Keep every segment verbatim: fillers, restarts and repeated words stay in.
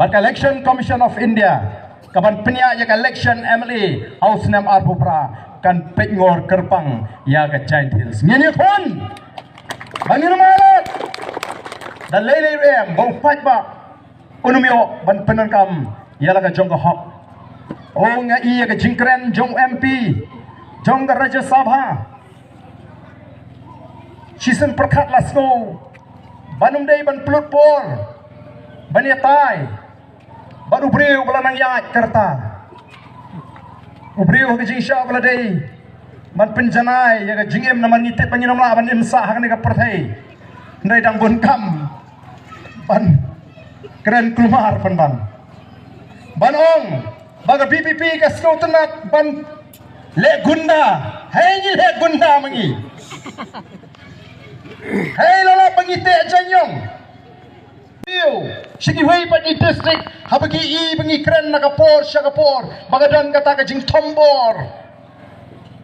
Bad ka Election Commission of India ka ban pynïaid ïa ka election M L A ha u snem arphew phra kan peit ngor kyrpang ïa ka Jaintia Hills. Ngin ïakhun ba ngin ym ai lad da lei lei ruh em ba u paidbah un ym ïoh ban pyndonkam ïa la ka jong ka hok. O nga i ïa ka jingkren jong u M P jong ka Rajya Sabha. Shisien pyrkhat la sngew ban ym dei ban pynlut por ban ïatai bad u briew ba la nang ïaid ka rta. U briew ha ka jingshah ba la dei ban pynjanai ïa ka jingim namar ngi tip ba ngin ym lah ban im sah ha kane ka pyrthei. Hynrei dang bun kam ban kren kulmar pynban ban ong ba ka V P P ka sngewtynnat ban leh gunda. Hei ngi leh gunda ma ngi. Hei la lap ba ngi teh jaiñiong. Ïoh sha kiwei pat ki district haba ki i ba ngi kren na ka por sha ka por ba ka don kata ka jingthombor.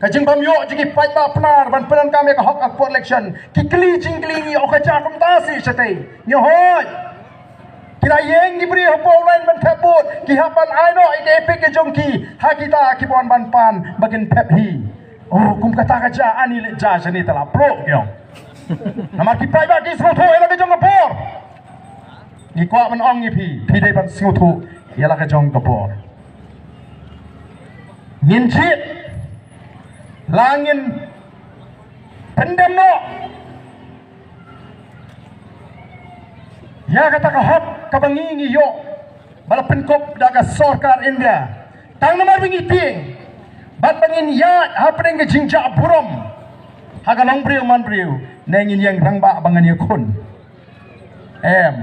Ka jingbym ïoh jong ki paidbah Pnar ban pyndonkam ïa ka hok ha ka por election. Ki kylli jingkylli ngi, o ka jia kumta shi shatei. Ngi hoi. Ki la ïeng ki briew hapoh u lain ban thep vote, ki hap ban ai noh ïa ka EPIC ka jong ki ha kita kiba wan ban pan ba kin thep hi. O kum kata ka jia, ani leit jia shane te la ploh ki ong. Namar ki paidbah ki sngewthuh ïa la ka jong ka por. Ngi kwah ban ong ïa phi, phi dei ban sngewthuh ïa la ka jong ka por. Ngin jied la ngin pyndem noh ïa kata ka hok kaba ngi ngi ïoh ba la pynkup da ka sorkar India. Tang namar ba ngi tieng bad ba ngin ïaid hapdeng ka jingjah burom ha ka long briew man briew, ne ngin ïeng rangbah ba ngan ïakhun? Em.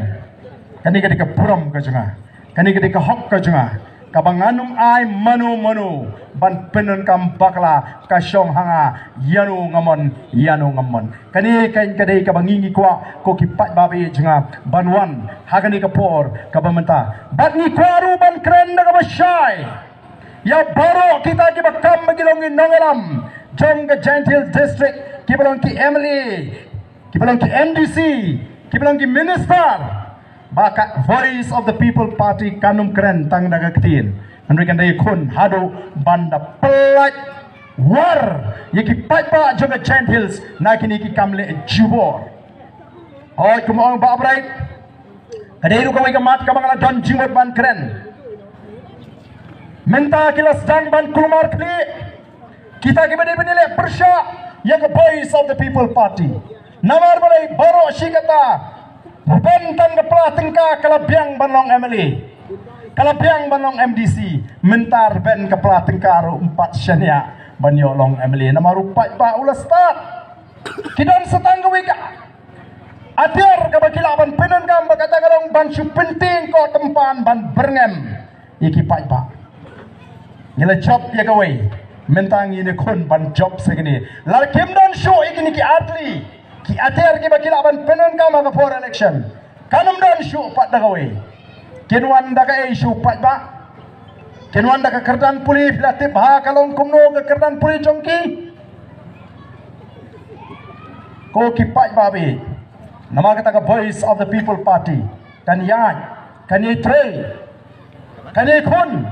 Kane ka dei ka burom ka jong nga, kane ka dei ka hok ka jong nga, kaba ngan ym ai mano mano ban pyndonkam bakla ka shong ha nga ïano nga mon ïano ngam mon. Kane ka, ka dei kaba ngi ngi kwah ko ki paidbah ba ïeit jong nga ban wan ha kane ka por kaba mynta. Bad ngi kwah ruh ban kren da kaba shai ïa baroh kita kiba kam ba ki long ki nongïalam jong ka Jaintia Hills District, kiba long ki M L A, kiba long ki M D C, kiba long ki minister, ba ka Voice of the People Party kan ym kren tang da ka ktien. Hynrei kan da ïakhun haduh ban da pyllait war ïa ki paidbah jong ka Jaintia Hills na kine ki kam leh jubor. Hooid, kumba ong Bah Bright, ka dei ruh kawei ka mat kaba nga la don jingmut ban kren. Mynta ki la sdang ban kulmar khlieh kita kiba dei ban ïaleh pyrshah ïa ka Voice of the People Party. Namar balei? Baroh shi katta, rben tang ka pla tyngka ka la biang ban long M L A, ka la biang ban long M D C. Mynta rben ka pla tyngka ruh ym pat shaniah ban ïoh long M L A namar u paidbah u la stad. Ki don sa tang kawei ka atiar kaba ki lah ban pyndonkam, ba kata ka long ban shu pyntieng ko tympan ban byrngem ïa ki paidbah. Ngi la jop ïa kawei, mynta ngin ïakhun ban jop sa kine. Lada kim don shuh ïa kine ki artylli ki atiar kiba ki lah ban pyndonkam ha ka por election, kan ym don shuh pat da kawei. Kin wan da kaei shuh paidbah? Kin wan da ka kyrdan pule? Phi la tip ha ka long kumno ka kyrdan pule jong ki? Ko ki paidbah ba ïeit, namar kata ka Voice of the People Party kan ïaid, kan ïatrei, kan ïakhun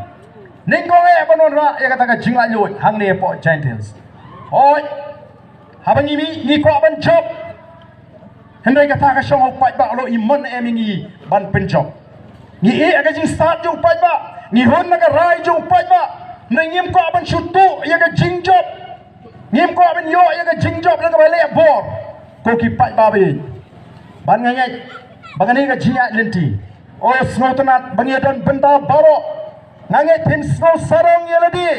nyngkong eh ban wanrah ïa kata ka jinglaitluid hangne hapoh Jaintia Hills. Hooid, haba ngi mih ngi kwah ban jop. Hynrei kata ka shong ha u paidbah, u la ïa mon em ïa ngi ban pynjop? Ngi ïeh ha ka jingstad jong u paidbah, ngi hun na ka rai jong u paidbah. Hynrei ngim kwah ban shu tuh ïa ka jingjop. Ngim kwah ban ïoh ïa ka jingjop na kaba leh bor. Ko ki paidbah ba ïeit, ban nga ngeit ba kane ka jingïaid lynti, o sngewtynnat ba ngi ïa don bynta baroh. Nga ngeit phin sngew sarong ïa lade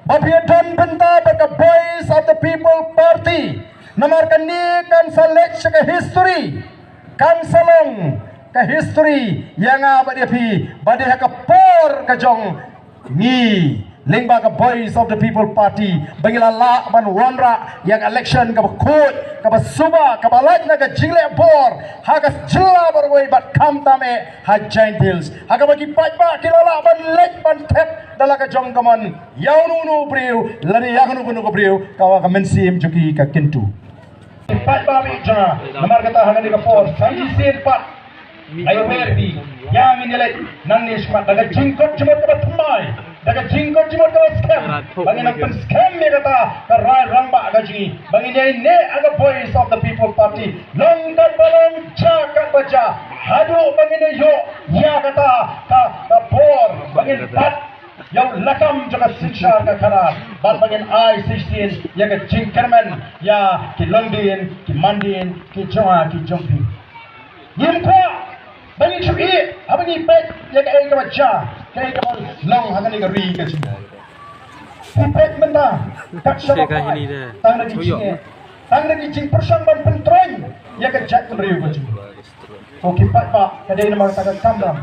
ba phi ïa don bynta bad ka Voice of the People Party. Namar kane kan sa leit sha ka history, kan sa long ka history ïa nga bad ïa phi ba dei ha ka por ka jong ngi lyngba ka Voice of the People Party ba ngi la lah ban wanrah ïa ka election kaba khuid, kaba suba, kaba lait na ka jingleh bor ha ka jylla baroh kawei bad khamtam eh ha Jaintia Hills, ha kaba ki paidbah ki la lah ban leit ban thep da la ka jong ka mon ïa uno uno u briew lane ïa kano kano ka briew kaba ka mynsiem jong ki ka kyntu. Ki paidbah ba ïeit jong nga, namar kata ha kane ka por sa shisien pat Ai wer phi, ïa ngin ïaleh nangne shakhmat da ka jingkut jingmut kaba thymmai, da ka jingkut jingmut kaba skhem, ba ngin nang pynskhem ïa kata ka rai rangbah ka jong ngi, ba ngin ïaineh ha ka Voice of the People Party, long katba long, jia katba jia, haduh ba ngin ïoh ïa kata ka, ka por ba ngin bat ïa u lakam jong ka synshar ka khadar, bad ba ngin ai shisien ïa ka jingkyrmen ïa ki longdien ki mandien ki jong nga ki jong phi. Ngim kwah ba ngin shu ïeh haba ngi peit ïa kaei kaba jia, kaei kaba long ha kane ka ri ka jong ngi. Phi peit mynta, kat shaba kwai, tang da ki jingeh, tang da ki jingpyrshang ban pyntroiñ ïa ka jaitbynriew ka jong ngi. Ko ki paidbah, ka dei namar kata ka kamram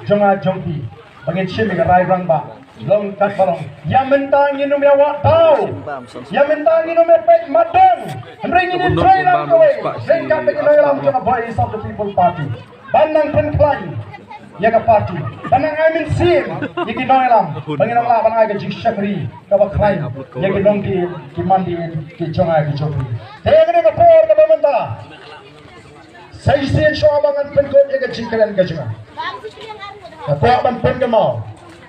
jong nga jong phi ba ngin shim ïa ka rai rangbah, long katba long. Ïa mynta ngin ym ïa wad daw, ïa mynta ngin ym ïa peit mat dong. Hynrei ngin ïa trei lang kawei ryngkat bad ki nongïalam jong ka Voice of the People Party, ban nang pynkhlaiñ ïa ka party, ban nang ai mynsiem ïa ki nongïalam ba ngin nang lah ban ai ka jingshakri kaba khlaiñ ïa ki longdien ki mandien ki jong nga ki jong phi. Te kane ka por kaba mynta, sa shisien shuwa ba ngan pynkut ïa ka jingkren ka jong nga, nga kwah ban pynkynmaw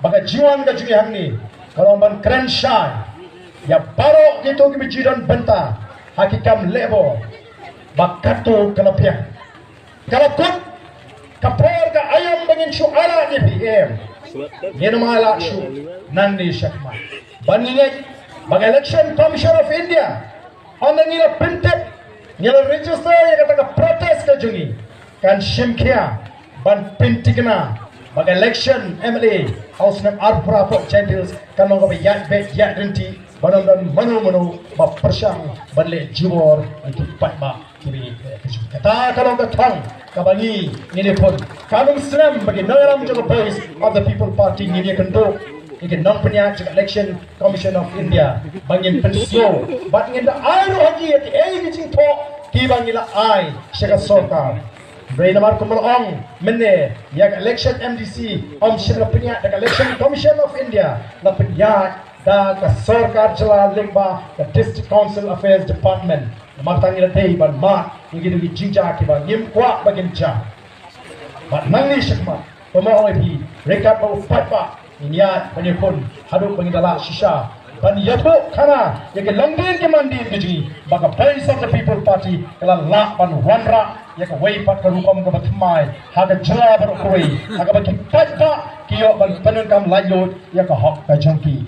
ba ka jingwan ka jong ngi hangne ka long ban kren shai ïa baroh kito kiba ju don bynta ha ki kam lehbor ba katto ka la biang. Ka la kut ka por ka aïom ba ngin shu ailad ïa phi, em. Ngin ym ailad shuh nangne shakhmat. Ban ngin ngeit ba ka Election Commission of India, ynda ngi la pyntip, ngi la register ïa kata ka protest ka jong ngi, kan shim khia ban pynthikna ba ka election M L A ha u snem arphew phra hapoh Jaintia Hills kan long kaba ïaid beit ïaid ryntih, ban ym don mano mano ba pyrshang ban leh jubor ïa ki paidbah. Kata ka long ka thong kaba ngi ngin ïa pun. Kan ym slem ba ki nongïalam jong ka Voice of the People Party ngin ïa kynduh ïa ki nongpynïaid jong ka Election Commission of India ba ngin pynsngew bad ngin da ai ruh ha ki ïa kiei ki jingthoh kiba ngi la ai sha ka sorkar. Hynrei namar kumba la ong mynne, ïa ka election M D C ym shym la pynïaid da ka Election Commission of India, la pynïaid da ka sorkar jylla lyngba ka District Council Affairs Department. Namar kata ngi la dei ban mad ïa kito ki jingjia kiba ngim kwah ba kin jia. Bad nangne shakhmat, kumba ong ïa phi, ryngkat bad u paidbah, ngin ïaid ban ïakhun haduh ba ngin da lah shisha ban ïathuh khana ïa ki longdien ki mandien ki jong ngi ba ka Voice of the People Party ka la lah ban wanrah ïa kawei pat ka rukom kaba thymmai ha ka jylla baroh kawei, ha kaba ki paidbah ki ïoh ban pyndonkam laitluid ïa ka hok ka jong ki.